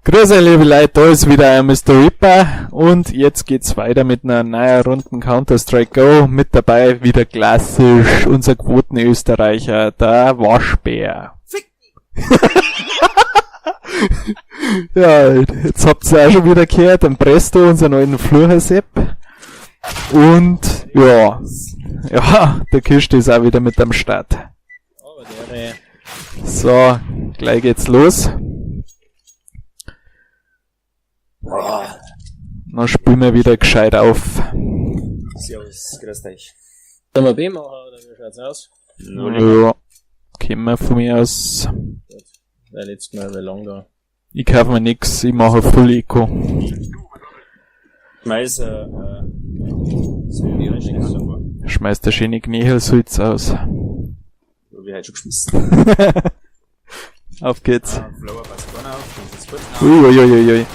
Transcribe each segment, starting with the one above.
Grüß euch, liebe Leute, da ist wieder euer Mr. Reaper und jetzt geht's weiter mit einer neuen Runden Counter-Strike Go. Mit dabei wieder klassisch unser Quoten-Österreicher, der Waschbär. Ja, jetzt habt ihr auch schon wieder gehört, den Presto, unseren alten Fluchersepp. Und ja, ja, der Kiste ist auch wieder mit am Start. So, gleich geht's los. Dann spielen wir wieder gescheit auf. Servus, grüß euch. Sollen wir B machen oder wie schaut's aus? Ja, kommen wir von mir aus. Weil letztes Mal war lang da. Ich kaufe mir nix, ich mache Full Eco. Schmeiß, so wie ich davor. Schmeißt der schöne Knächelsulz aus. Hab ich heute schon geschmissen. Auf geht's. Flower passt gar nicht auf, das ist gut. Uiuiuiui.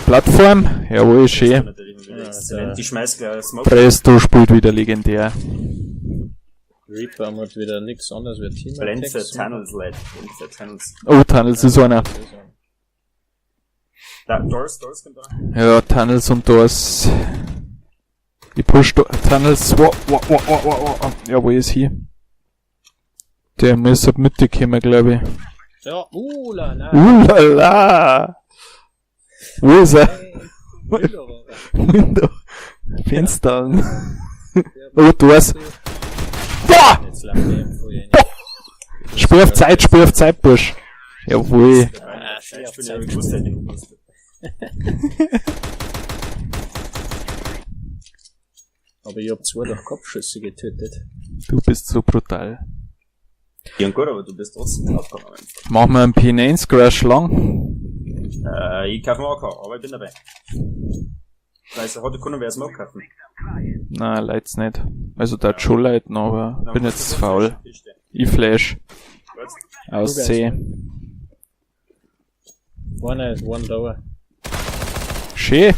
Plattform? Jawohl, schön. Natürlich wieder exzellent. Ich schmeiß gleich Smoke. Presto spielt wieder legendär. Reaper hat wieder nix anderes wie Team Blend für Attacks. Tunnels, Leute. Blend für Tunnels. Oh, Tunnels ist einer. Da, Doors, Doors kommt da. Ja, Tunnels und Doors. Ich push Tunnels. Wow, wow, wow, wow, wow, wow. Jawohl, ist hier. Der muss ab Mitte kommen, glaube ich. Ja, la. Ulala! Wo ist er? Window war er. Window. Fenster. Oh, Doors. Boah! Jetzt läuft der im Frühjahr. Spiel auf Zeit, Spiel auf Zeit, Bursch. Jawohl. Ah, Ich bin ja gewusst, hätte ich gewusst. Aber ich hab zwei durch Kopfschüsse getötet. Du bist so brutal. Ja, gut, aber du bist trotzdem draufgekommen. Machen wir einen P9 Crash lang. Ich kaufe mir auch keinen, aber ich bin dabei. Weißt du, heute können wir Smoke kaufen. Na, leid's nicht. Also da hat schon leiden, aber bin jetzt faul. Ich flash. Aus C. One is one lower. Schön.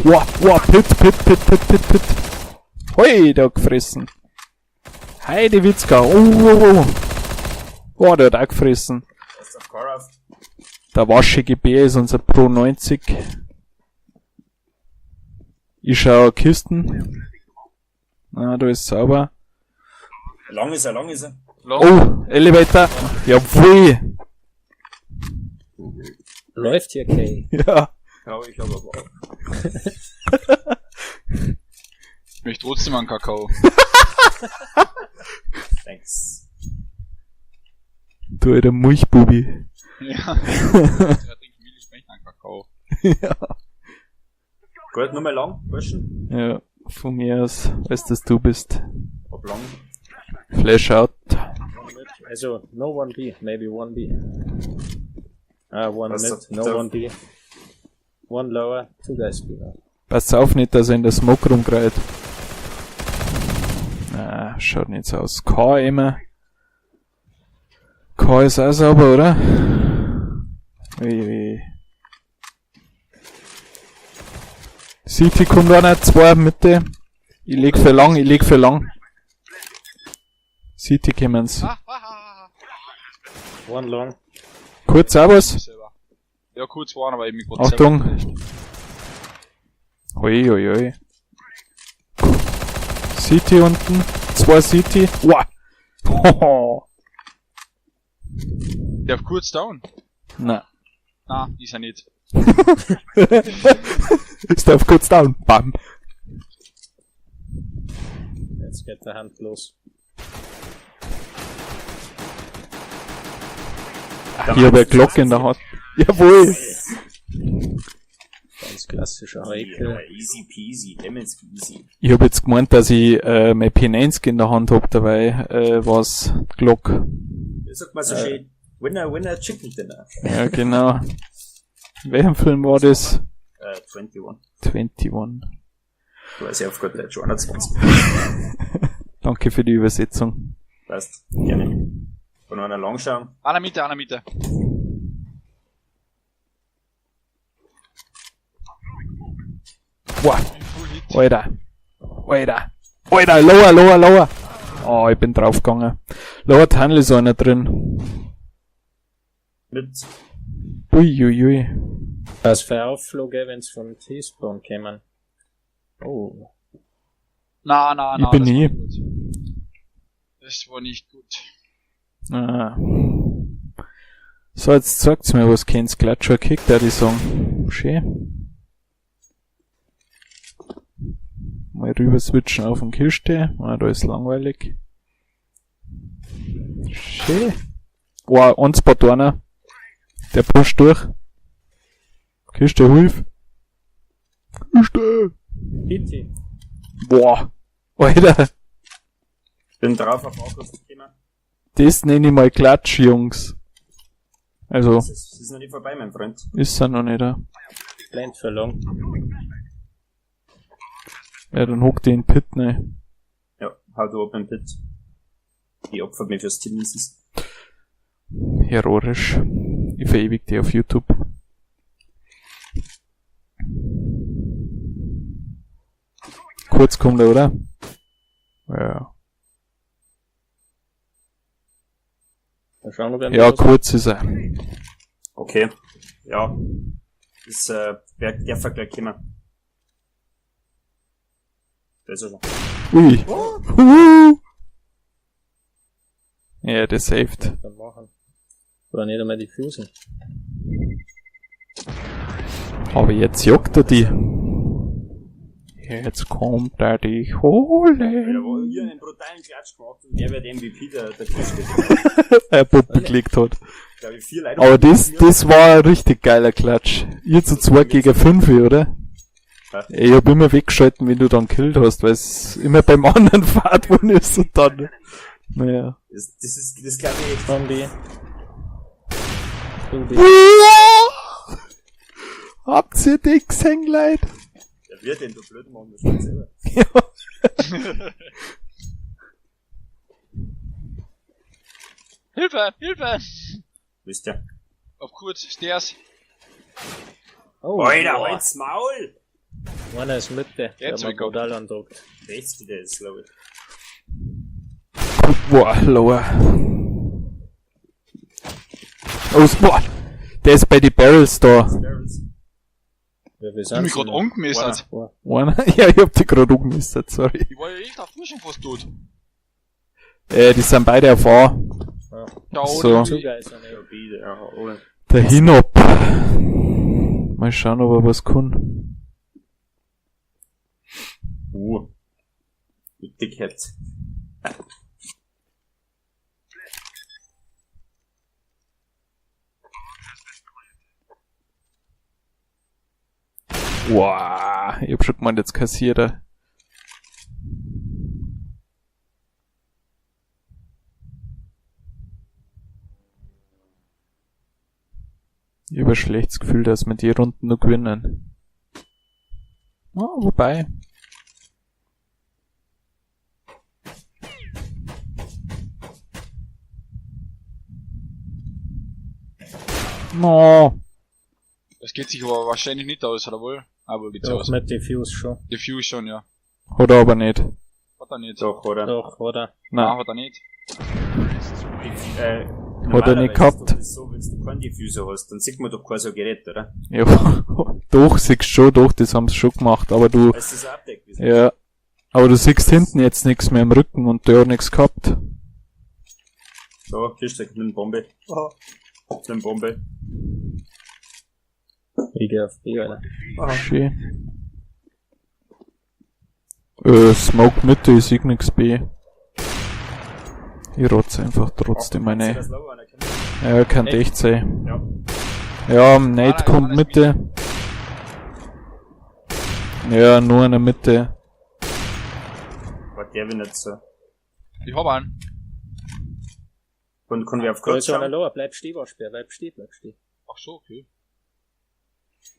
Wow, wow, pit, pit, pit, pit, pit, pit. Hoi, da gefressen. Heide Witzka. Oh, oh, oh. Oh, der hat auch gefressen. Der waschige Bär ist unser Pro 90. Ich schau Kisten. Na, da ist sauber. Lang ist er, lang ist er. Oh, Elevator. Jawohl. Läuft hier, Kay. Ja. Ja, ich hab aber auch. Ich möchte trotzdem einen Kakao. Thanks. Du alter Milchbubi. Ja. Er trinkt Milch, ich möchte einen Kakao. Ja. Gut, nur mal lang, Burschen. Ja, von mir aus, weißt, dass du bist. Ob lang. Flash out. Also, no one B, maybe one B. Ah, one Was mid, no one B. One lower, two guys B. Passt auf nicht, dass er in der Smoke rumkreit. Na, schaut nicht so aus. K immer. K ist auch sauber, oder? Ui, ui. City kommt auch nicht, zwei Mitte. Ich leg für lang, ich leg für lang. City kommen's. One long. Kurz auch was? Selber. Ja, kurz waren, aber eben gerade Achtung. Ui, ui, ui. City unten. Zwei City. Wow. Hoho. Der auf kurz down? Na. Na, ist er nicht. Ist der auf kurz down. Bam. Jetzt geht der Hand los. Ach, ich habe eine Glocke in der Hand. Jawohl. Ganz klassischer Ja, Heikel. easy peasy, lemon squeezy. Ich habe jetzt gemeint, dass ich mein P90 in der Hand hab, dabei war's Glock. Das sagt man so schön. Winner, winner, chicken dinner. Ja, genau. In welchem Film war das? 21. 21. Du weißt ja auf gut Deutsch, 21. Danke für die Übersetzung. Passt. Gerne. Von einer lang schauen. Einer Mitte, einer Mitte. Boah. Full Hit. Alter. Alter. Alter, lower, lower, lower. Oh, ich bin draufgegangen. Lower Tunnel ist einer drin. Mit Uiuiui. Ui, ui. Was für Aufflug, wenn's vom T-Spawn kämen. Oh. Na, na, Ich na. bin das war nie. nicht gut. Das war nicht gut. Ah. So, jetzt zeigt's mir, was kennt's. Klatscher Kick, da die sagen. Schön. Mal rüber switchen auf den Kiste. Ah, da ist langweilig. Schön. Wow, eins paar einer. Der pusht durch. Kiste, hilf. Kiste. Bitte. Boah. Alter, Bin drauf auf August gekommen. das nenne ich mal Klatsch, Jungs. Also, Das ist noch nicht vorbei, mein Freund. ist er noch nicht da. Blind verloren. Ja, dann hockt die in den Pit, ne. Ja, hau du ab im Pit. Ich opfer mich fürs Team. Das ist Heroisch. Ich verewig die auf YouTube. Kurz kommt er, oder? Ja. Mal schauen, ob er Ja, kurz ist er. okay. Ja. Das, wer, der Vergleich kommen. Da ist er schon. Ui. Huh. Ja, der saved. Dann machen. Oder nicht einmal die Fusen. Aber jetzt jagt er die. Jetzt kommt er dich holen. Jawohl, hier einen brutalen Klatsch gemacht und der wird MVP der Kiste. Er Puppe gelegt hat. Glaube ich, 4 Leute. Aber das war ein richtig geiler Klatsch. Ihr zu 2 gegen 5, oder? Ja. Ich hab immer weggeschalten, wenn du dann killt hast, weil es immer beim anderen Fahrt worden ist und dann. Naja. Das glaube ich echt. Von B. Bin B. Habt ihr den gesehen, Leute? Der wird den du blöd machen, das weiß selber. Ja. Hilfe! Hilfe! Wisst ihr? Auf kurz, Stairs. Oh, Alter, boah. halt's Maul! Einer ist Mitte. Der Jetzt hat hab ich mir brutal andruckt. Rechts wieder ist, glaube ich. Boah, lower. Oh, boah. Der ist bei den Barrels da. Barrels. Ja, wir Ich sind hab mich grad angemessert. Boah. Einer? Ja, ich hab die grad umgemistert, sorry. Ich war ja echt davor schon fast tot. Die sind beide auf A. Ja. Da So. Zu geil sind Ja, B, ja, oder? Der Hinab. Mal schauen, ob er was kann. Du Dickhead. Wow, ich hab schon gemeint, jetzt kassiert er. Ich hab ein schlechtes Gefühl, dass wir die Runden noch gewinnen. Ah, wobei. No. Das geht sich aber wahrscheinlich nicht aus, oder wohl? Aber geht's Doch, aus. mit Diffuse schon. Diffuse schon, ja. Hat er aber nicht. Hat er nicht. Doch, oder? Doch, oder? Nein, Nein. hat er nicht. Hat er nicht gehabt. Ist das so, wenn du keinen Diffuser hast, dann sieht man doch kein so Gerät, oder? Ja, doch, siehst schon, doch, das haben sie schon gemacht, aber du, Weißt du, das ist ein Update gewesen. ja, aber du siehst hinten jetzt nichts mehr im Rücken und der hat nichts gehabt. So, Kiste, nimm Bombe. Aha. Nimm Bombe. Ich geh auf B, Alter. Aha. Schön. Smoke Mitte, ich sieg nix B. Ich rotze einfach trotzdem Kannst du meine. das Logo anerkennen? Ja, kann echt sein. Ja. Ja, Nate Nein, kommt nein, Mitte. Ja, nur in der Mitte. War der will nicht so. Ich hab einen. Und können wir auf Da kurz ist einer schauen? lower. Bleib stehen, Waschbär. Bleib stehen, bleib stehen. Ach so, okay.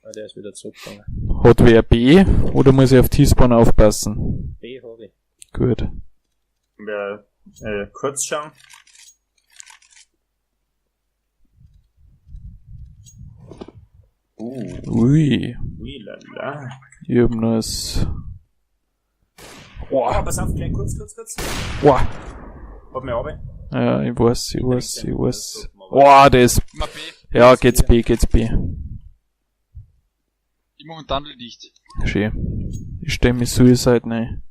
Ah, der ist wieder zurückgegangen. Hat wer B oder muss ich auf T-Spawn aufpassen? B hab ich. Gut. Können wir kurz schauen? Ui. Ui, lala. Ich hab nur das. Oh, Boah. pass auf, gleich kurz, kurz, kurz. Boah. Hab mir runter. Ja, ich weiß, ich weiß, ich weiß. Boah, das. Immer B. Ja, geht's B, geht's B. Ich mach einen Tunnel dicht. Schön. Ich stell mich Suicide rein.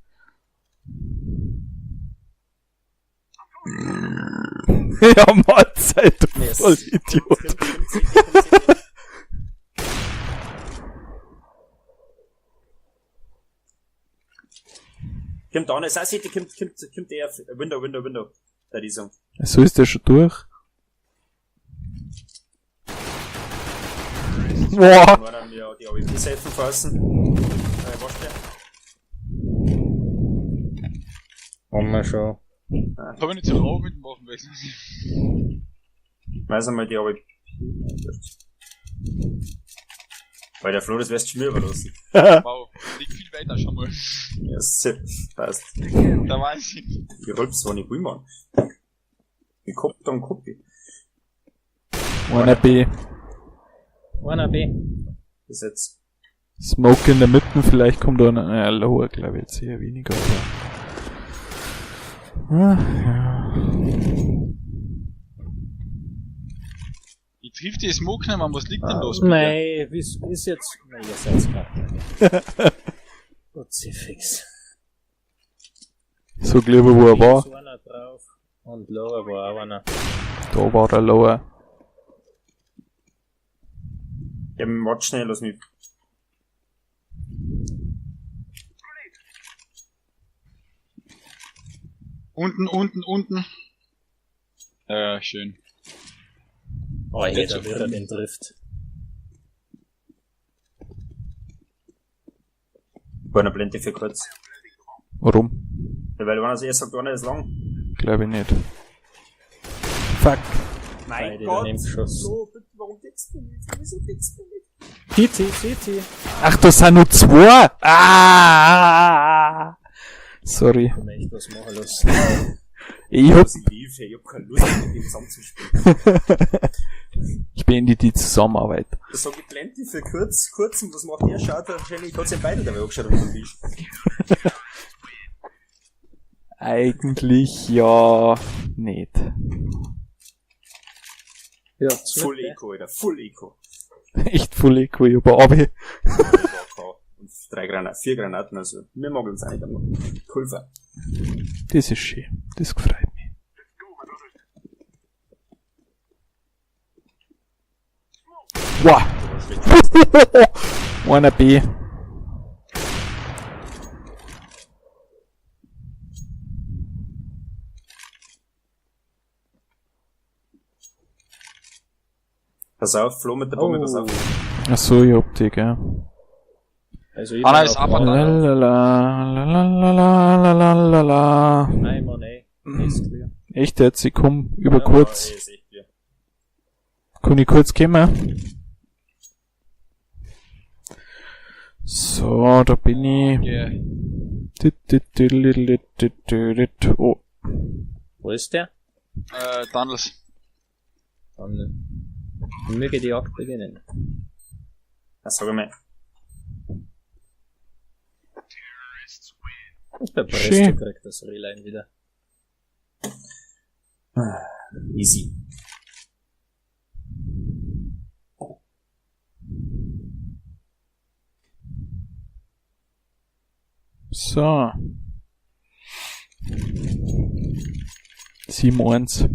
Ja, Mahlzeit, du Yes. Vollidiot. Kommt da, es auch kommt, kommt, kommt der Window, Window, Window. Da die so. So ist der schon durch. Boah. Nur dann ja die AWP safen fassen. Was der? Haben wir schon. Da bin ich zu rau mit dem Waffenwechsel. Weiß einmal die AWP. Weil der Flo, das wärst schon mir überlassen. Wow. Liegt viel weiter schon mal. Ja, zip. Passt. Da weiß ich. Ich rülps zwar nicht will, Mann. Ich kop dann Kopie. Einer B. Einer B. Bis jetzt. Smoke in der Mitte, vielleicht kommt da einer. Naja, Lower, glaube ich, jetzt eher weniger. Aber. Ah, ja. Ich triff die Smoke nicht mehr, was liegt denn los? mit dir? Nein, wie ist, ist jetzt. Nein, ihr seid's grad. Kruzifix. So glaube wo er war. Ist einer drauf. Und Lower war auch einer. Da war der Lower. Ja, warte schnell, lass mich. Unten, unten, unten. Ja, schön. Oh, jeder wieder den trifft. War eine Blende für kurz. Warum? Ja, weil einer zuerst sagt, einer ist lang. Glaube ich nicht. Fuck. Mein Beide daneben geschossen. Flo, bitte, warum deckst du nicht? Wieso deckst du nicht? CT, CT. Ach, das sind nur zwei! Ah! Sorry. Ich möchte was machen lassen. Ich hab, Was ich lief, hey, ich hab keine Lust, mit dem zusammenzuspielen. ich beende die Zusammenarbeit. Das sag ich Blende für kurz, kurz, und was macht er? Schaut er wahrscheinlich, hat sein Beidel dabei angeschaut auf dem Tisch. Eigentlich ja nicht. Ja, Full Eco, Alter, Full Eco. Echt voll eco, ich hab ein Und drei Granaten, vier Granaten, also, wir mögen uns auch nicht einmal. Pulver. Das ist schön. Das gefreut mich. Wow. Einer B. Pass auf, Flo mit der Bombe, Oh. pass auf. Ach so, ich hab die, gell. Also ich Ah, nein, bin ist auf aber A. da. Lalalala, lalalala. Nein, Mann, ey. Ist clear. Echt jetzt, ich komm über Ja, kurz. Ja, ist echt clear. Kann ich kurz kommen? So, da bin ich. Yeah. Dit, dit, dit, dit, dit, dit, dit, dit. Oh, Wo ist der? Tunnels. Dann möge die Jagd beginnen. Das sag ich mal. Und der Schön. Presto kriegt das Rehlein wieder. Easy. so. 7-1.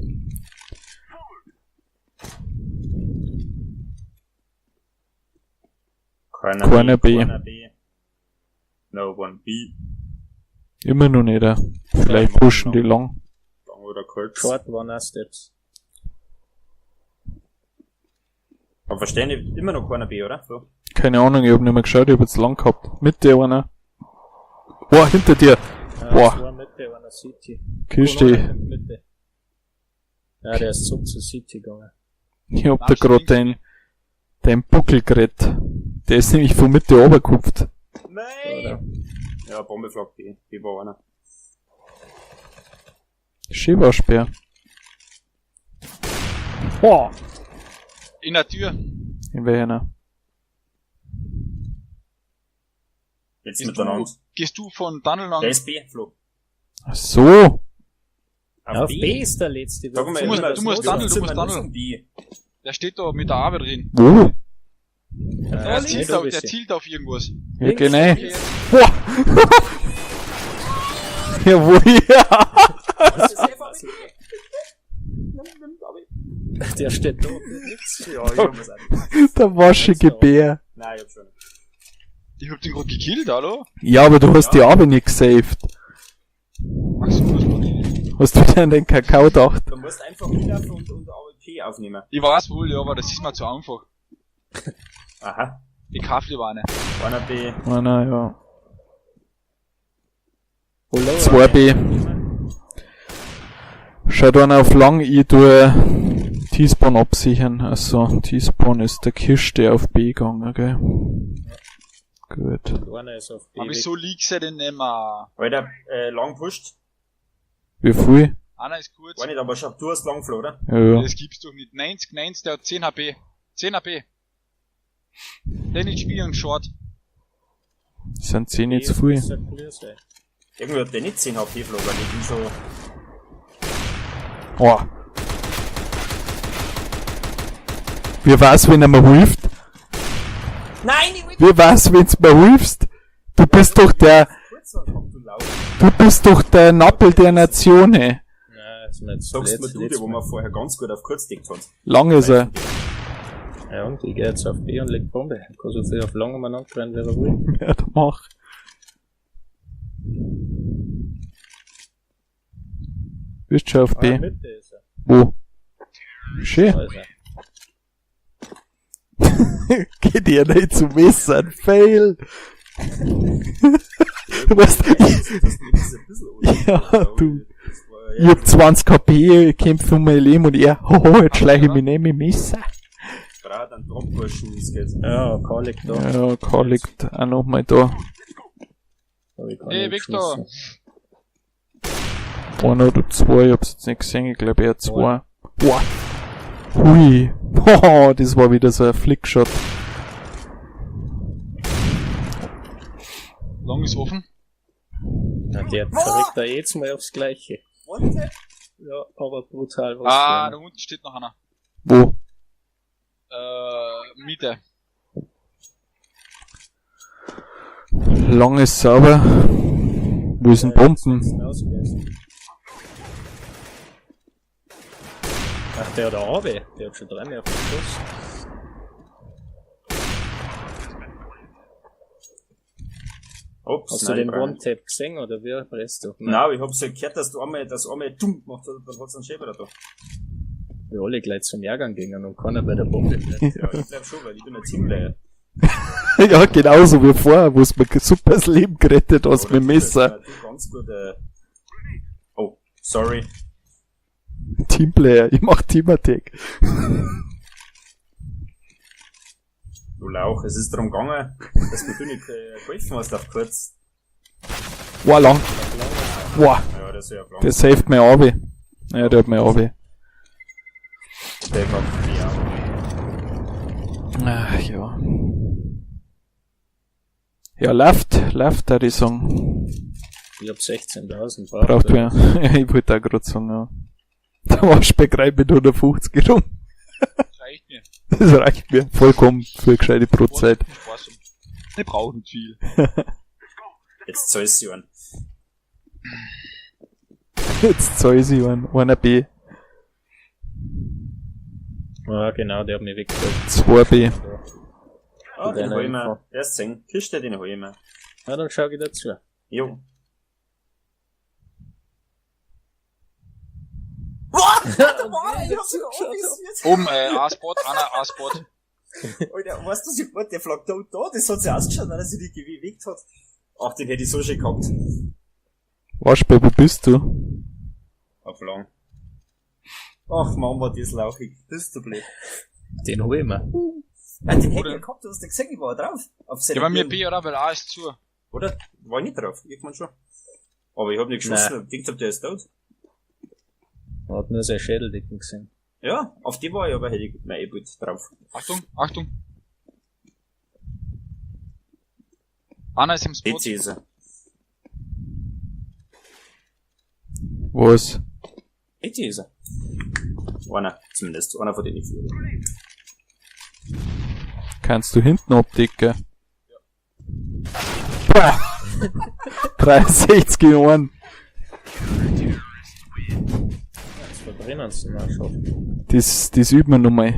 Keiner, Keiner B. Keiner B. No one B. Immer noch nicht. Vielleicht pushen die lang. Lang oder kurz. Short one steps. Aber verstehen ich immer noch keiner B, oder? Flo? Keine Ahnung, ich hab nicht mehr geschaut, ich hab jetzt lang gehabt. Mit dir einer. Boah, hinter dir. Ja, Boah. Zwei Mitte, einer City. Küss dich. Mitte. Ja, der ist zurück zur City gegangen. Ich hab da grad dein Buckel gerettet. Der ist nämlich von Mitte runtergekupft. Nein! Oder? Ja, Bombe flog B. B war einer. Schäbersperr. Boah. In der Tür. In welcher? Jetzt Gehst du, miteinander. gehst du von Tunnel lang? Der ist B, Flo. Ach so. Auf B ist der letzte. Sag mal, Du musst- immer, du musst los Tunnel, du sind musst wir Tunnel. los B. Der steht da mit der Arbeit drin. Wo? Der Nein, zielt da auf, bist der du. zielt auf irgendwas. Ja, Links, genau. Okay, jetzt. Boah. Jawohl, ja. Der steht da. Ja, ich hab was auch. Der waschige Bär. Nein, ich hab schon. Ich hab den gerade gekillt, hallo? Ja, aber du hast die Arme nicht gesaved. Ach so, das war nicht. Hast du wieder an den Kakao gedacht? Du musst einfach hinlaufen und AWP aufnehmen. Ich weiß wohl, ja, aber das ist mir zu einfach. Aha. Ich kauf lieber eine. Einer B. Einer, ja. Hallo. 2B. Schaut einer auf lang, ich tue T-Spawn absichern. Also, T-Spawn ist der Kiste auf B gegangen, okay? Gut. Einer ist auf B. Aber wieso liegt's ja denn nimmer? Alter, lang pusht. Wie viel? Einer ist kurz. War nicht, aber schau, du hast lang Flo, oder? Ja, ja. Das gibt's doch nicht. 90, 90, der hat 10 HP. 10 HP. Den HP und Short. Das sind 10 B nicht zu viel. ist halt clear sein. Irgendwie hat der nicht 10 HP Flo, weil ich bin schon. Oh. Wie war's, wenn er mir hilft? Nein, ich will Wie war's, wenn's mir hilfst? Du bist doch der, kurz angehabt, du Lauch. du bist doch der Nappel der Nation, ey. Nein, ist mir jetzt Sagst blöd, mir du, letztes die, wo Mal. wir vorher ganz gut auf kurz deckt haben. Lang ist er. Ja, und ich geh jetzt auf B und leg Bombe. Kann so viel auf lang umeinander rennen, wie er will. Ja, dann mach. Bist schon auf Ah, B. Mitte ist er. Wo? Schön. Da ist er. Geht ihr nicht zu Messern. Fail. Du weißt, ich, Ja, du. ich hab 20 KP, ich kämpfe um mein Leben und er, hoho, jetzt schleiche ich mich nicht mit Messer. Braucht einen Dropburschen, es geht. Ja, K liegt da. Ja, K liegt auch nochmal da. Hab ich keinen Hey, Victor. geschmissen. Einer oder zwei, ich hab's jetzt nicht gesehen, ich glaube eher zwei. Boah. Hui. Hoho, das war wieder so ein Flickshot. Long ist offen. Ja, der verreckt da jetzt mal aufs Gleiche. One-Tap? Ja, aber brutal was. Ah, für da einer. unten steht noch einer. Wo? Mitte. Lang ist sauber. Wo ist denn Bomben? Ist rausgerissen. Ach, der hat eine Abe. Der hat schon dreimal auf den Schuss. Ups, Hast nein, du den ich brauch nicht. One-Tap gesehen oder wie? Presst du? Nein, ich hab's ja gehört, dass du einmal, dass du einmal dumm gemacht hast, dann hat's einen Schäfer da. Wir alle gleich zum Jahrgang gingen und keiner bei der Bombe bleibt. Ja, ich bleib schon, weil ich bin ein Teamplayer. Ja, genauso wie vorher, wo es mir super das Leben gerettet hast Oder mit dem du bist Messer. ja Du ganz gut, oh, sorry. Teamplayer, ich mach Teamattack. Du Lauch, es ist darum gegangen, dass mir du nicht geholfen hast auf kurz. Wow, lang. Wow, Ja, das ist ja lang. der saved mein Abi. Ja, der hat mein Abi. Der war ja. Ach, ja. Ja, left, left, würde ich sagen. Ich hab 16.000 Braucht wer. Ja, ich wollte auch grad sagen, ja. Da warst du bei gleich mit 150 rum. Das reicht mir. Das reicht mir vollkommen für eine gescheite Brotzeit. Spaß. Ich brauche nicht viel. Jetzt zahlst du einen. Jetzt zahl ich einen. Einer B, Ja, genau, der hat mich weggeholt. 2B. Ah, den Deiner hol ich mir. Info. Erst sehen. Kiste, den hol ich mir. Na, dann schau ich dazu. Jo. Oben, A-Spot, einer A-Spot. Alter, weißt du, was ich wollte? Der flog da und da, das hat sich ausgeschaut, weil er sich nicht bewegt hat. Ach, den hätte ich so schön gehabt. Waschbär, wo bist du? Auf lang. Ach Mann, war das lauchig. Bist du blöd. Den hol ich mir. Ja, den hätte Oder? ich gehabt, du hast nicht gesehen, ich war drauf. Auf seine Ja, bei mir Birnen. B, oder? Weil A ist zu. Oder? War ich nicht drauf, irgendwann schon. Aber ich hab nicht geschossen, ich gedacht, der ist tot. Man hat nur sein Schädeldicken gesehen. Ja, auf die war ich aber, hätte ich mein E-Boot drauf. Achtung, Achtung. Einer ist im Spot. PC ist er. Was? PC ist er. Einer, zumindest. Einer von denen vier. Kannst du hinten abdecken? Boah! 63 in einen. Jetzt verbrennen sie mal schon. Das üben wir nochmal.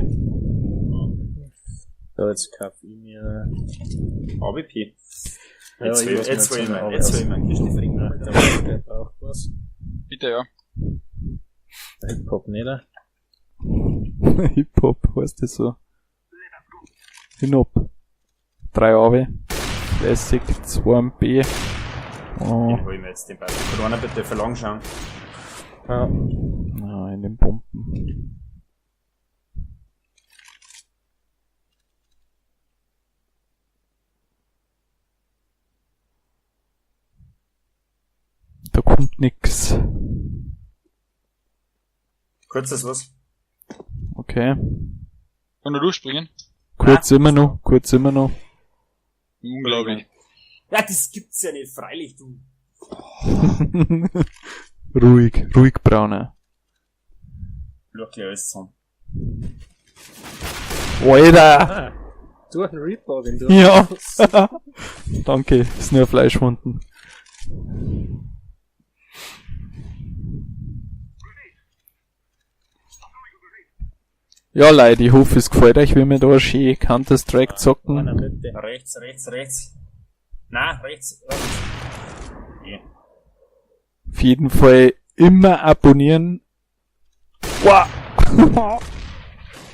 So, jetzt kauf ich mir. AWP. Ja, Jetzt ich will weiß jetzt nicht, will ich so mal, eine jetzt will ich mal Kiste verringern. Ja, der Maske der braucht was. Bitte, ja. Hip-Hop nicht. Hip-Hop heißt das so. Hinab. 3 AW. Lässig. 2 B. Oh, Den hol ich mir jetzt den beiden. Kann einer bitte verlangen schauen? Ja. na, in den Pumpen. Da kommt nix. Kurzes was? Okay. Kann er durchspringen? Kurz immer noch, kurz immer noch. Unglaublich. Ja, das gibt's ja nicht, freilich, du. Ruhig, ruhig, Brauner. Schau gleich alles zusammen. Alter! Ah, du hast einen Reaper, wenn du. Ja. Danke, ist nur Fleischwunden. Ja, Leute, ich hoffe, es gefällt euch, wenn wir da schön Counter-Strike zocken. Einer Mitte. Rechts, rechts, rechts. Na, rechts, rechts. Ja. Auf jeden Fall immer abonnieren. Wow.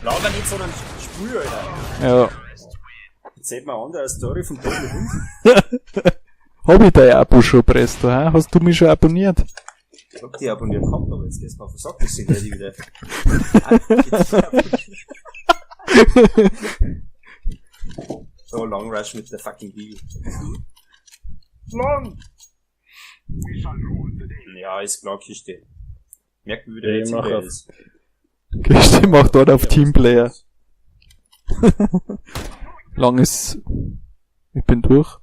Laber nicht, sondern spül, Alter. Ja, Erzählt mir eine andere Story vom toten Hund. hab ich dein Abo schon, Presto, hä? Hast du mich schon abonniert? Ich hab die abonniert gehabt, aber jetzt geht's mal auf den Sack, das sind ja die wieder. Ah, jetzt So, Long Rush mit der fucking Bibel. Long! Ja, ist klar, Kiste. Merkt man wieder, Ja, wer ich mach Teamplayer auf. ist. Kiste macht dort auf Teamplayer. Lang ist. Ich bin durch.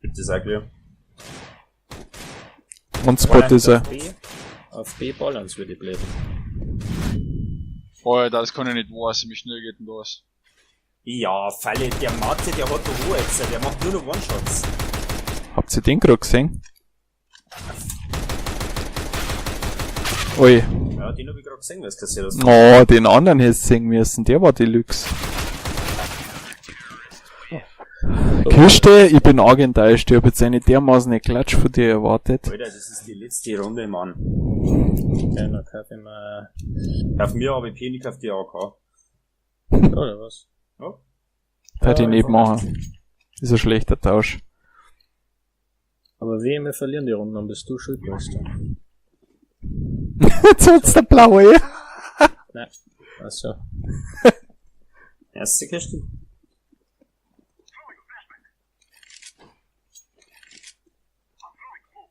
Bitte sag mir. Und Spot ist er. Auf B, auf B Balance würde ich bleiben. Alter, das kann ich nicht wahr sein, wie schnell geht denn das? Ja, Falle, der Mathe, der hat doch Ruhe jetzt, der macht nur noch One-Shots. Habt ihr den gerade gesehen? Ui. Ja, den hab ich gerade gesehen, was kassiert hast. Oh, den anderen hättest du sehen müssen. Der war Deluxe. Kiste, ich bin arg enttäuscht. Ich hab jetzt eine dermaßen Klatsch von dir erwartet. Alter, das ist die letzte Runde, Mann. Ja, dann kauf ich mir. Auf mir AWP, nicht auf die AK. Oder was? Ja. Würde ich nicht machen. Ist ein schlechter Tausch. Aber wehe, wir verlieren die Runde, dann bist du schuld, weißt du. Jetzt hat's der blaue. Nein. Also, Erste Kiste.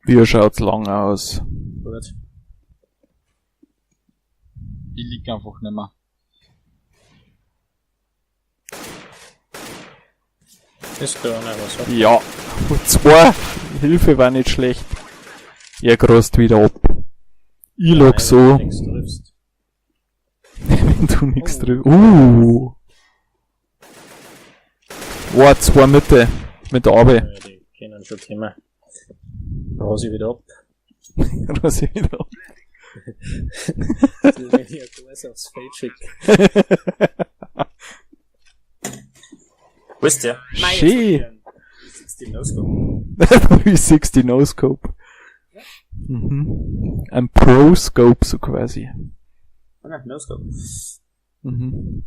Wie schaut's lang aus? gut. Ich lieg einfach nicht mehr. Ist da einer was? Hat. Ja. Und zwei. Hilfe war nicht schlecht. Er großt wieder ab. Ich lag so, Wenn du nichts triffst. wenn du nix triffst. Oh, zwei Mitte. Mit der Abe. Ja, die kennen schon Thema. Rose wieder ab. Was ich wieder ab. Das ist, wenn ich ein Glas aufs Feld schicke. Wo ist der? Schön. 16 No-Scope. 360 No Scope. Mhm. Ein Pro Scope so quasi. Ah, nein, No-Scope. Mhm.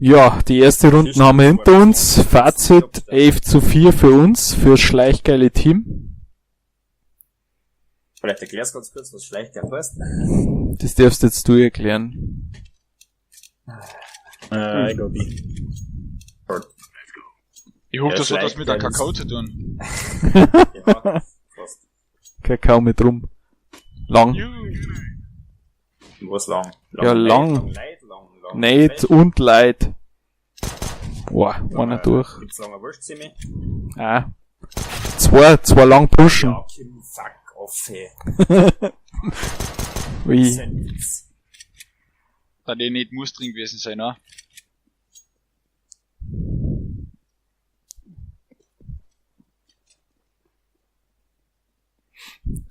Ja, die erste Runde haben wir hinter uns. Fazit 11:4 für uns, fürs schleichgeile Team. Vielleicht erklärst du ganz kurz, was Schleichgeil heißt. Das darfst jetzt du erklären. Ich glaub, ich. Ich hoffe, Ja, das hat das mit der vielleicht, Kakao zu tun. Ja, fast. Kakao mit rum. Lang. Was lang? Ja, lang. Leid, lang, lang. Neid und Leid. Boah, einer durch. Gibt's lange Wurstzimmer? Ah. Zwei lang pushen. Ja, Kim, fuck off, ey. Ui. Das ist ein Witz. Da der nicht muss drin gewesen sein, ne?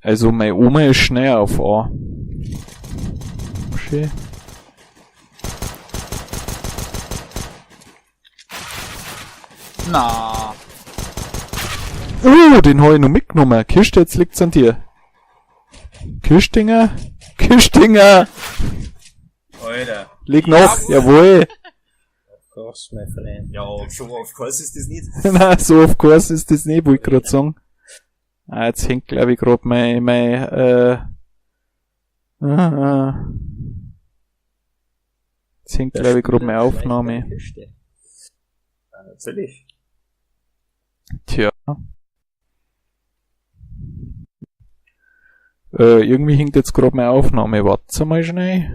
Also meine Oma ist schnell auf A. Schön. Na. Oh, den hab ich noch mitgenommen. Kiste, jetzt liegt's an dir. Kistinger? Kistinger! Alter. Leg noch, jawohl. Of course, my friend. Ja, schon of course ist das nicht. Na, so of course ist das nicht, wollte ich grad sagen. Ah, jetzt hängt, glaub ich, grad mein, jetzt hängt, glaub ich, grad meine Aufnahme. Kiste. Ja, natürlich. Tja. Irgendwie hängt jetzt grad meine Aufnahme. Warte mal schnell.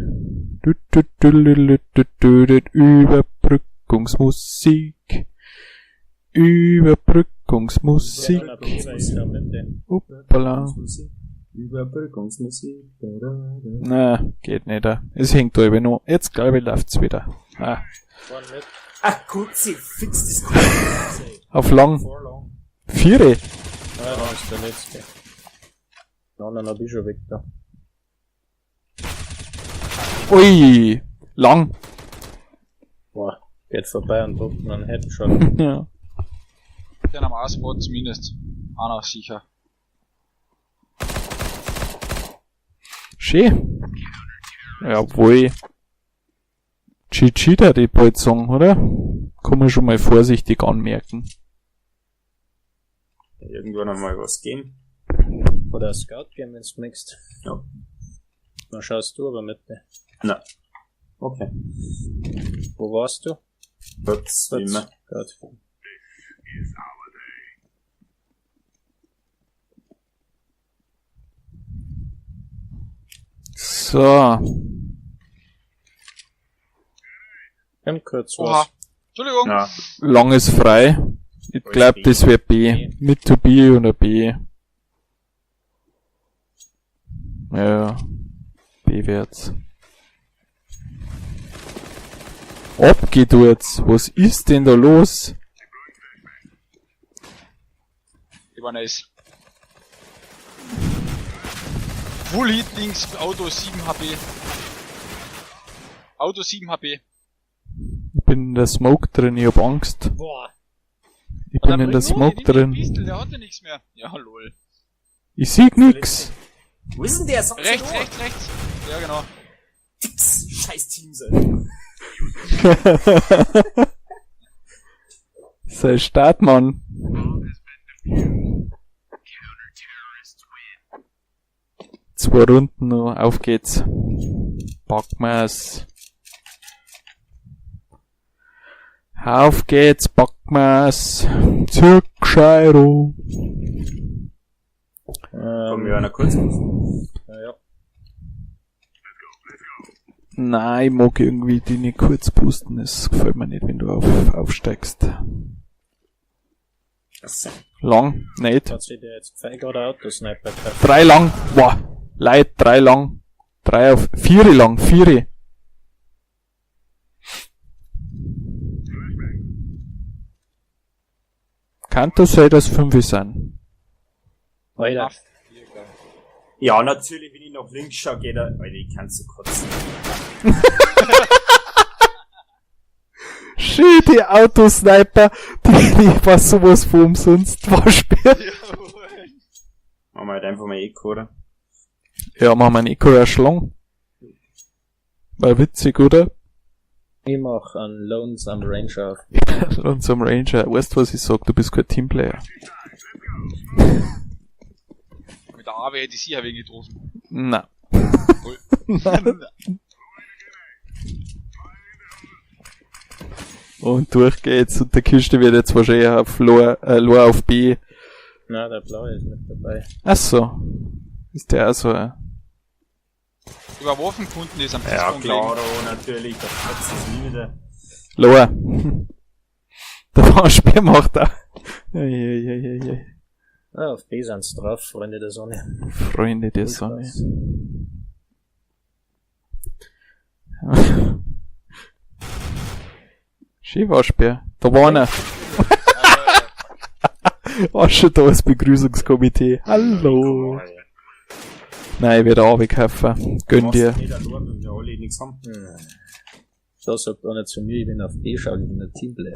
Du, du, du, du, du, du, du, du, Überbrückungsmusik. Überbrückungsmusik. Ja, ist in der Mitte. Hoppala. Überbrückungsmusik. Da, da, da. Na, geht nicht. Es hängt da eben noch. Jetzt glaube ich läuft's wieder. Ah, One mid, Ah, Kutzi, fix das Kutzi. auf lang. four long. Viere. Ah, da ist der letzte. Den anderen hab ich schon weg da. Ui. Lang. Boah, geht vorbei und droppt einen Headshot. Ja. Den am A-Spot zumindest. Einer sicher. Schön. Jawohl. GG da die bald sagen, oder? Kann man schon mal vorsichtig anmerken. Irgendwann einmal was gehen. Oder ein Scout Game, wenn's mixt. Ja. Dann schaust du aber mit. Na. Okay. Wo warst du? Kurz, wie immer. Gut. So. Komm kurz Oha. was. Entschuldigung. Ja. Lang ist frei. Ich glaub, das wär B. Mit to B oder B. Ja. B wird's. Abgedurzt. Was ist denn da los? Die war nice. Full Hit links, Auto 7 HP. Auto 7 HP. Ich bin in der Smoke drin, ich hab Angst. Boah. Ich bin in der Smoke drin. Pistol, der hat ja nichts mehr. Ja, lol. Ich sieg nix. Wo ist denn der? Sag's Rechts, doch. rechts, rechts. Ja, genau. Fix. Scheiß Team sein. Sei Startmann. Zwei Runden noch, auf geht's. Packen wir's. Auf geht's, packen wir's. Zirkscheiro. Komm, wir einer kurz. Ja. Nein, ich mag irgendwie die nicht kurz pusten. Es gefällt mir nicht, wenn du aufsteigst. Lang, nicht. Hat sich der jetzt Pfeil oder Autosniper gekauft? Drei lang. Boah. Leid, drei lang. Drei auf, vier lang, vier. Kann das sein, dass fünf sind? Alter. Ja, natürlich, wenn ich nach links schaue, geht er. Alter, ich kann so kotzen. Schön, die Autosniper, die war sowas von umsonst, war schwer. Jawohl. Machen wir halt einfach mal Eco, oder? Ja, machen wir einen Eco-Rush lang. War witzig, oder? Ich mach einen Lonesome Ranger auf. Und zum Ranger, weißt du, was ich sag? Du bist kein Teamplayer. Mit der AW hätte ich sicher wegen getroffen. Na. Und durch geht's. Und der Kiste wird jetzt wahrscheinlich auf Lore auf B. Na, der blaue ist mit dabei. Ach so. Ist der auch so Über Waffenkunden ist am Ja, Tisch klar, oh, natürlich. Da kotzt es nie wieder. Lore. Der Waschbär macht da. Eieieiei. Ah, auf B sind's drauf, Freunde der Sonne. Freunde der Sonne. Spaß. Schön Waschbär. Da war einer. War schon da das Begrüßungskomitee. Hallo. Nein, ich werde runterkaufen. Gönn dir. Machst nicht allein, wenn wir alle nichts haben. Da sagt einer zu mir, ich bin auf B, schau, ich bin ein Teamplayer.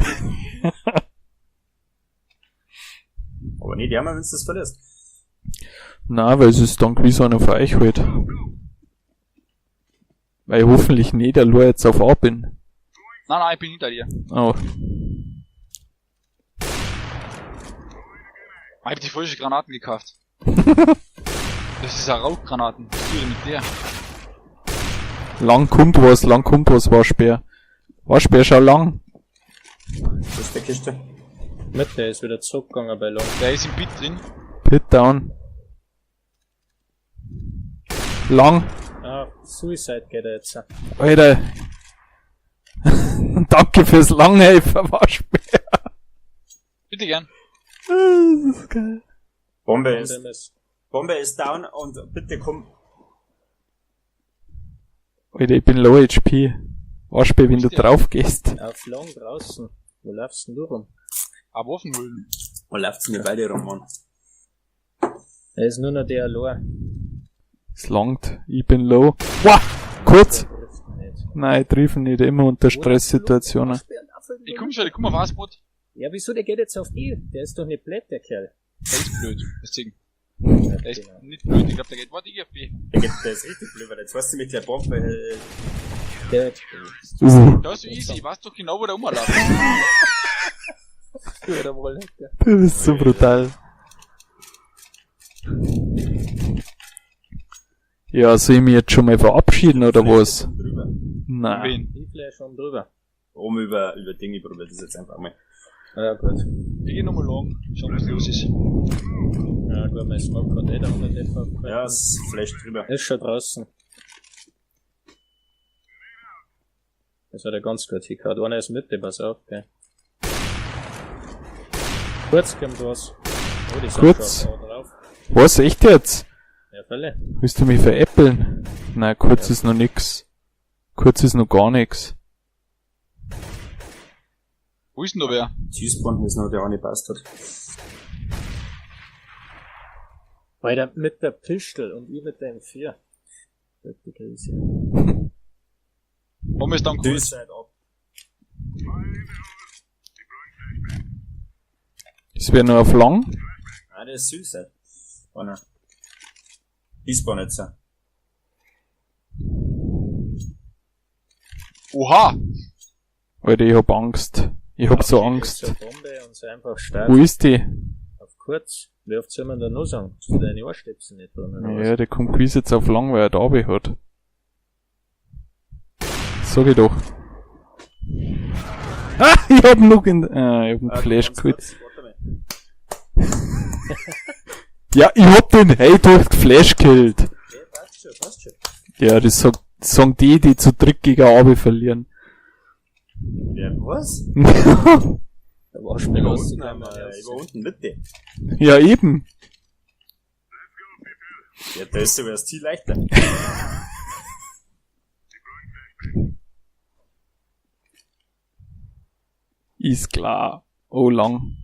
Aber nicht jammer, wenn du das verlierst. Na, weil es ist dann gewiss einer von euch halt. Weil ich hoffentlich nicht allein jetzt auf A bin. Nein, nein, ich bin hinter dir. Oh. Ich hab die falsche Granaten gekauft. Das ist eine Rauchgranaten. Was tue ich denn mit der? Lang kommt was, lang kommt was, Waschbär. Waschbär, schau lang. Das ist der Kiste. Mit, der ist wieder zurückgegangen bei Long. Der ist im Pit drin. Pit down. Lang. Ah, Suicide geht er jetzt. Alter. Danke fürs Langhelfer, Waschbär. Bitte gern. Das ist geil. Bombe Und ist, MS. Bombe ist down und bitte komm. Alter, ich bin low HP. Waschbär, wenn du drauf gehst. Auf Long draußen. Wo laufst denn du rum? Aber Waffen holen. Wo läuft's denn die beide rum, Mann? Er ist nur noch der allein. Es langt. Ich bin low. Wah! Kurz! Der trifft ihn nicht. Nein, ich triff ihn nicht immer unter Stresssituationen. Ich komm schon, ich komm auf Wasbrot. Ja, wieso, der geht jetzt auf E? Der ist doch nicht blöd, der Kerl. Der ist blöd. Deswegen. Ja, Der ist genau. nicht blöd. Ich glaub, der geht. Warte, ich geh auf B. Der, geht, der ist richtig blöd, weil jetzt weißt du mit der Bombe, Der, Das ist so easy. Ich weiß doch genau, wo der rumläuft. der wohl nicht, gell? Du bist so brutal. Ja, soll ich mich jetzt schon mal verabschieden oder was? oben drüber. Nein. Wen? Ich flash schon drüber. Oben über, über Dinge probiert das jetzt einfach mal. Ja, gut. Ich geh nochmal long. Schauen, was los ist. Ja, gut, mein Smoke hat eh da 100 FV. Ja, es flasht drüber. Ist schon draußen. Das hat er ganz gut hingehauen. Einer ist mit, pass auf, gell. Kurz kommt was. Oh, die sind Kurz. schon auf A drauf. Was, echt jetzt? Ja, Fälle. Willst du mich veräppeln? Nein, kurz ist noch nix. Kurz ist noch gar nix. Wo ist denn da wer? T-Spawn ist noch der eine Bastard. Alter, mit der Pistol und ich mit der M4. Die Krise. Bombe ist down kurz. Suicide ab. Das wäre nur auf lang. Nein, der ist Suicide. Einer. T-Spawn jetzt. Oha! Alter, ich hab Angst. Ich hab so Angst. Zur Bombe und so einfach stark. Wo ist die? Auf kurz. Wie oft soll man da noch sagen? Hast du deine Ohrstöpsel nicht drin? Oder was? Ja, der kommt gewiss jetzt auf lang, weil er da runter hat. Sag ich doch. Ah, ich hab noch in, ich hab einen Flash ganz geholt. kurz, warte mal. Ja, ich hab den hey durch den Flash gekillt. Ja, passt schon, passt schon. Ja, das sagt, sagen die, die zu dritt gegen Abe verlieren. Ja, was? Da war schon Ich war raus, unten, am, ich war unten Mitte. Ja, eben. Ja, da ist sogar das Ziel leichter. Ist klar. Oh, lang.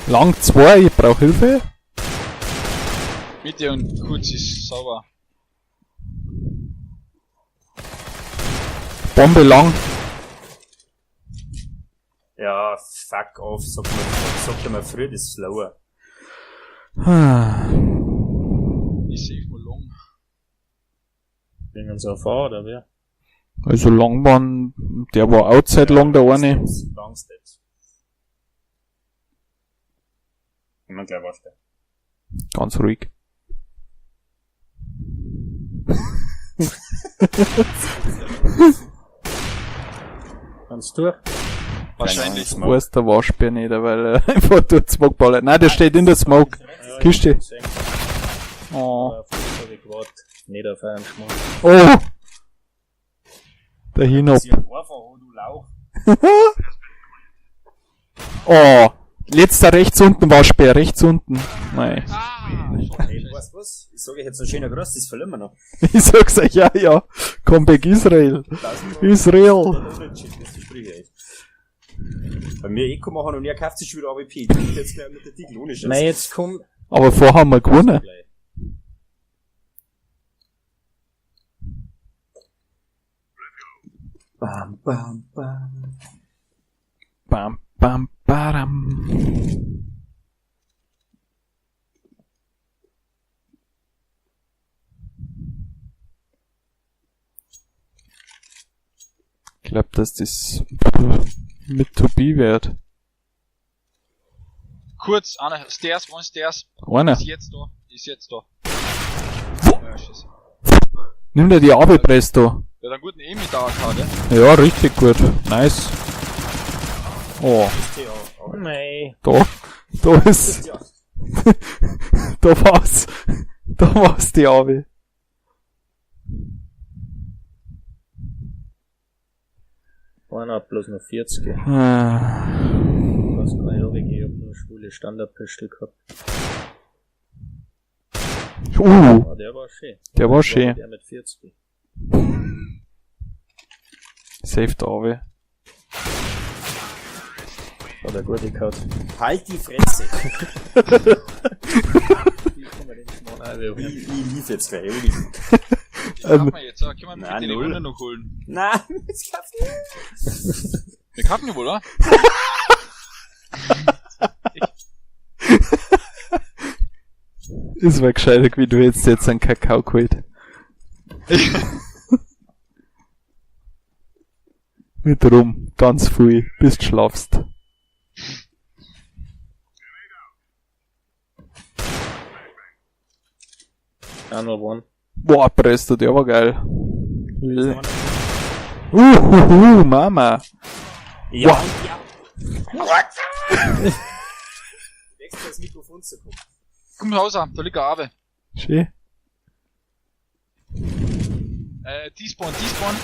Lang 2, ich brauch Hilfe. Mitte und kurz ist sauber. Bombe lang. Ja, fuck off, sagt man, sagt man früher, das ist slower. Ah. Ich save mal long. Bringen uns auf A, oder wer? Also lang waren, der war outside long, der eine. Steps, Long Steps. Immer gleich warte. Ganz ruhig. Kannst du? Wahrscheinlich. Smoke. Weiß der Waschbär nicht, weil er einfach durch Smoke ballert. Nein, der steht in der Smoke. Kiste. Oh. Auf das hab ich gewartet. Nicht auf einen Schmarrn. Oh! Der Hinab. Sie hat einfach, oh, du Lauch. Oh! Letzter rechts unten, Waschbär, rechts unten. Nein. Ah! Scheiße. Weißt du was? Ich sage euch jetzt noch schöner Gruß, das verlieren wir noch. Ich sag's euch, ja, ja. Comeback Israel. Israel. Unentschieden, das verspreche ich euch. Bei mir Eco machen und er kauft sich schon wieder AWP. Ich krieg jetzt gleich mit der Titel ohne Scheiß. Nein, jetzt komm. Aber vorher haben wir gewonnen. Gleich. Bam, bam, bam. Bam, bam, baram. Ich glaub, dass das mit to be wird. Kurz, einer, Stairs, one Stairs. Einer. Ist jetzt da, ist jetzt da. Ja, scheiße. Nimm dir die AB Presto. Der hat einen guten Aim mit der AK, gell? Ja, richtig gut. Nice. Oh, Nein. da ist, Ja. da war's die AB. Einer hat bloß noch 40. Ah. Ich weiß gar nicht, ob ich hab nur schwule Standardpistole gehabt. Aber der war schön. Der war schön. Der mit 40. Safe der AB. Hat er gut gehabt. Halt die Fresse. Ich kann mir den Schmarrn auch Ich, ich lief jetzt gleich. Ich lief. Das kaufen wir jetzt, oder? Können wir Nein, bitte die null. Runde noch holen? Nein, jetzt kaufst du nicht. Wir kaufen die wohl, oder? Ist mal gescheiter, wie du jetzt einen Kakao geholt. Mit rum, ganz viel, bis du schlafst. Auch noch one. Boah, Presto, der war geil. Uhuhu, Mama. Ja, Wow. ja. What? Extra das Mikrofon zu kommen. Komm raus, da liegt ein Abe. Schön. T-Spawn, T-Spawn.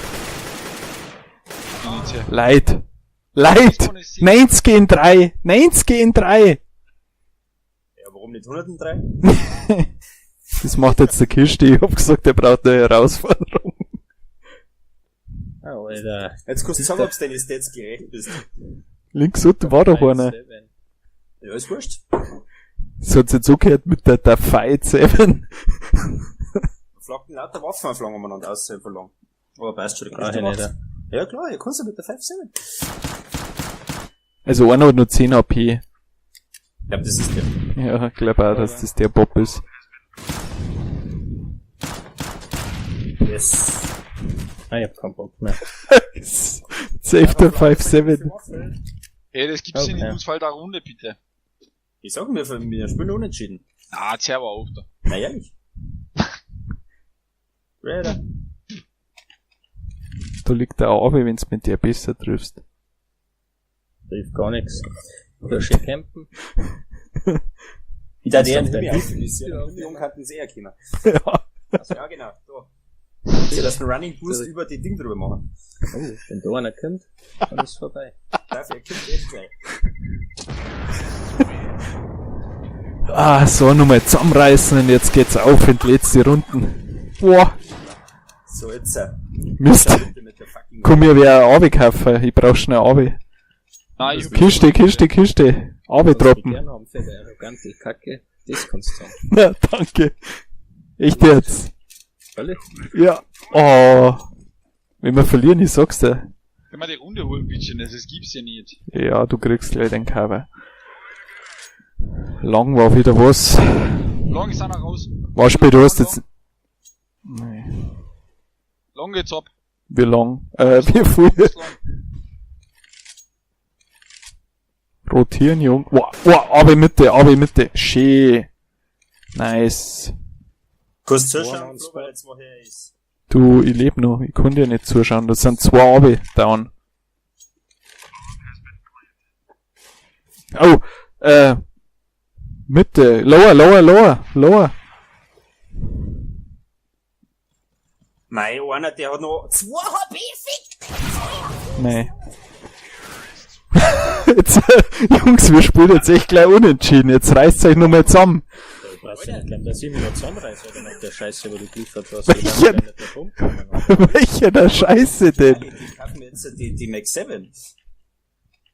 Bin jetzt hier. Leid. Leid. T-Spawn ist sicher. 90 in 3. 90 in 3. Ja, warum nicht 103? Das macht jetzt der Kiste. Ich hab gesagt, er braucht eine Herausforderung. Alter. Jetzt kannst du sagen, ob du deine Stats gerecht bist. Links unten war doch einer. Seven. Ja, ist wurscht. Das hat's jetzt so gehört mit der Fight 7. Flacken lauter Waffenanflangen umeinander auszuverlangen. Aber passt schon, der Brauch Christi ich macht's. nicht. Ja klar, ihr kannst ja mit der 5-7. Also einer hat nur 10 AP. Ich glaube, das ist der. Ja, ich glaube auch, dass das der Bob ist. Yes. Ah, ich hab keinen Bock mehr. Save the 5-7. Ey, das gibt's ja Okay. nicht, uns fällt eine Runde, bitte. Ich sag mir, wir spielen unentschieden. Na, ah, zerr auf da. Na ehrlich. Raider. Da liegt der AB, wenn's mit der besser triffst. Trifft gar nichts. Oder schön campen. Ich da Das der auf Hübi dein- aufführen. Die Jungen es eher können. Ja. Ja, genau, da. Sie lassen einen Running Boost über die Ding drüber machen. Oh, wenn da einer kommt, dann ist vorbei. Dafür kommt echt gleich. Ah, so, nochmal zusammenreißen und jetzt geht's auf in die letzte Runden. Boah, So, jetzt, Mist. bitte mit der fucking Komm mir wer ein AB kaufen. Ich brauch schnell AB. Nein, ich hab Kiste, Kiste, Kiste. AB Was die droppen. gerne haben für die arrogante Kacke, das kannst du sagen. Na, danke. Echt jetzt. Ehrlich? Ja. Oh. Wenn wir verlieren, ich sag's dir. Können wir die Runde holen, bitte? Das gibt's ja nicht. Ja, du kriegst gleich den Cover. Lang war wieder was. Long ist einer raus. Was spät du hast jetzt. Nee. Long geht's ab. Wie lang? Wie viel? Ganz lang. Rotieren, Jung. Wow, wow, AB Mitte, AB Mitte. Schön. Nice. Kannst One zuschauen, on Flo, weil jetzt mal her ist. Du, ich leb noch. Ich kann dir nicht zuschauen. Das sind zwei AB down. Oh, Mitte. Lower, lower, lower, lower. Mei, einer, der hat noch 2 HP, fick! Nee. Jetzt, Jungs, wir spielen jetzt echt gleich unentschieden. Jetzt reißt euch nochmal zusammen. Da weiß ich nicht, glaub, dass ich mich noch zusammenreiße, oder nach der Scheiße, wo du geliefert hast. Welche? Ich bin nicht der Punkt gekommen, Alter. Welcher der Scheiße denn? Die kaufen mir jetzt die Mac 7.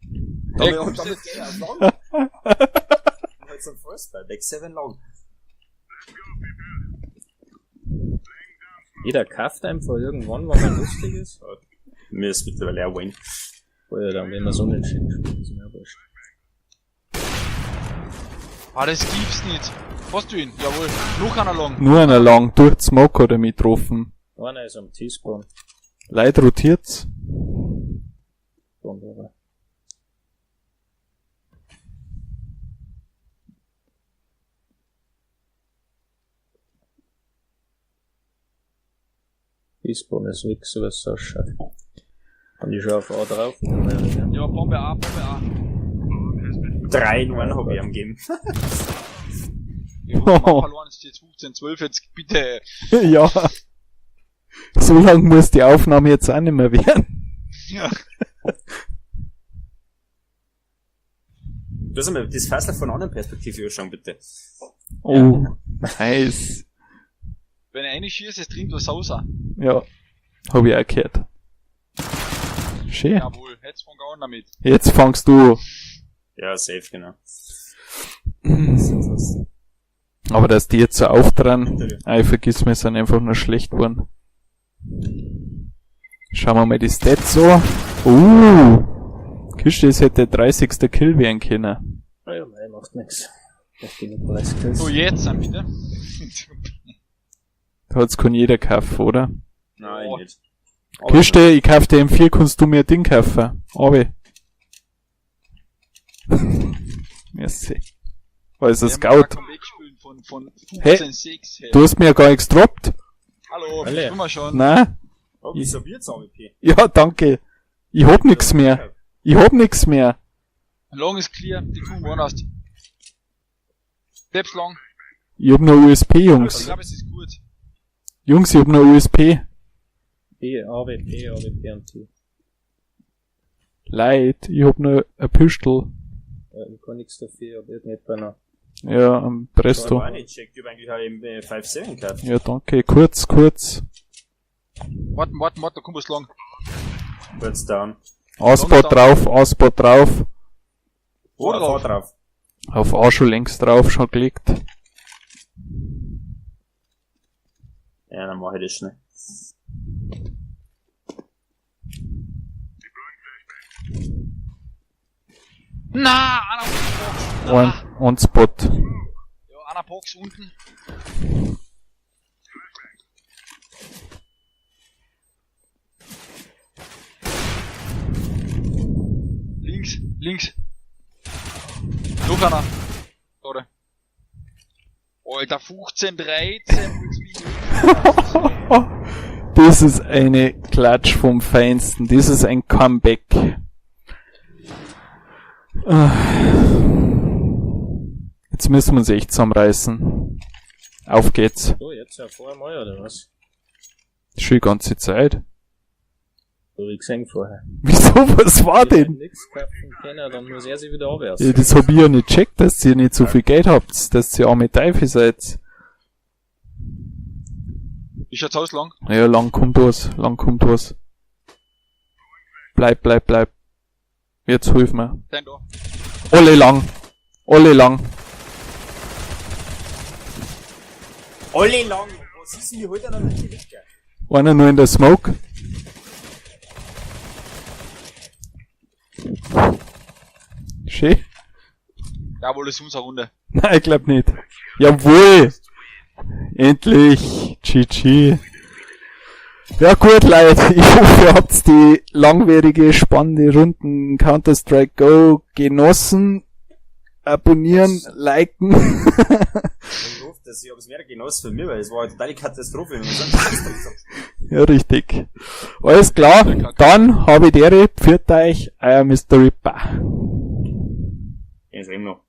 Hey, Damit, und kommst damit jetzt- geh ich auf lang. Und halt zum Fußball. Mac 7 lang. Jeder kauft einfach irgendwann, wenn man lustig ist. Mir ist mittlerweile auch Wayne. Oder dann, wenn man so unentschieden spielt, ist mir auch wurscht. Ah, das gibt's nicht. Hast du ihn? Jawohl. Noch einer lang. Nur einer lang, durch die Smoke hat er mich getroffen. Einer ist am T-Spawn. Leute rotiert's. Wunderbar. T-Spawn ist weg, so was es ausschaut. Und ich schau auf A drauf. Ja, Bombe A, Bombe A. 3 in 1 hab ich am gegeben. Wir haben auch verloren, es steht 15, 12, jetzt bitte. Ja. So lang muss die Aufnahme jetzt auch nicht mehr werden. Ja. Du hast einmal das Fassler von einer anderen Perspektive anschauen, bitte. Oh, nice. Wenn er eine schießt, es trinkt was raus. Ja, hab ich auch gehört. Schön. Jawohl, jetzt fang an damit. Jetzt fangst du. Ja, safe, genau. Aber dass die jetzt so auftran, ah, ich vergiss mir, sind einfach nur schlecht geworden. Schauen wir mal die Stats an. Kiste, das hätte der 30. Kill werden können. Ah ja, nein, macht nix. Ich bin nicht 30 Kills. So, jetzt dann bitte. Da hat's kein jeder gekauft, oder? Nein, Oh. nicht. Kiste, ich kauf dir M4, kannst du mir ein Ding kaufen. Abi. Merci. Also Scout. Spielen von Hey. 15, 6, hey. Du hast mir ja gar nichts gedroppt. Hallo, Alle. spielen wir schon. Nein? Oh, wieso wird's AWP? Ja, danke. Ich hab nix mehr. Ich hab nix mehr. Long ist clear, die kommen woanders. Steps long. Ich hab nur USP, Ich Jungs. glaube, es ist gut. Jungs, ich hab nur USP. B, A, W, P, A, W, P und T. Leid, ich hab nur ein Pistol. Ja, ich kann nix dafür, aber irgendetwa noch. Ja, am Presto. Ich hab auch nicht checkt, ich hab eigentlich auch im 5-7 gekauft. Ja, danke. Kurz, kurz. Warten, warten, warten, da kommt was long. Kurz down. A-Spot drauf, A-Spot drauf. Wo drauf? drauf? Auf A schon längst drauf, schon gelegt. Ja, dann mach ich das schnell. Na, einer Box. Ein, ein Spot. Ja, einer Box unten. Links, links. Noch einer. Sorry. Alter, 15, 13, willst mich Das ist eine Klatsch vom Feinsten. Das ist ein Comeback. Ah. Jetzt müssen wir uns echt zusammenreißen. Auf geht's. So, jetzt ja vorher mal, oder was? Schon die ganze Zeit. So wie gesehen vorher. Wieso? Was war Wenn denn? nix kaufen können, dann muss er sich wieder abwerfen. Ja, das hab ich ja nicht checkt, dass ihr nicht so viel Geld habt, dass ihr arme Teufel seid. Wie schaut's aus, lang? Ja, lang kommt was, lang kommt was. Bleib, bleib, bleib. Jetzt hilf mir. Dein da. Alle lang. Alle lang. Alle lang! Was ist denn die heute noch nicht gelegt? Einer nur in der Smoke. Schön. Jawohl, das ist unsere Runde. Nein, ich glaub nicht. Jawohl! Endlich! GG. Ja gut, Leute, ich hoffe, ihr habt die langwierige, spannende Runden Counter-Strike Go genossen. Abonnieren, liken. Ich hoffe, dass ich hab's mehr genossen für mich, weil es war eine totale Katastrophe, wenn wir so einen Scheiß drin sind. Ja, richtig. Alles klar, dann habe ich dere, pfiat euch, euer Mr. Ripper. Ja, ist eben noch.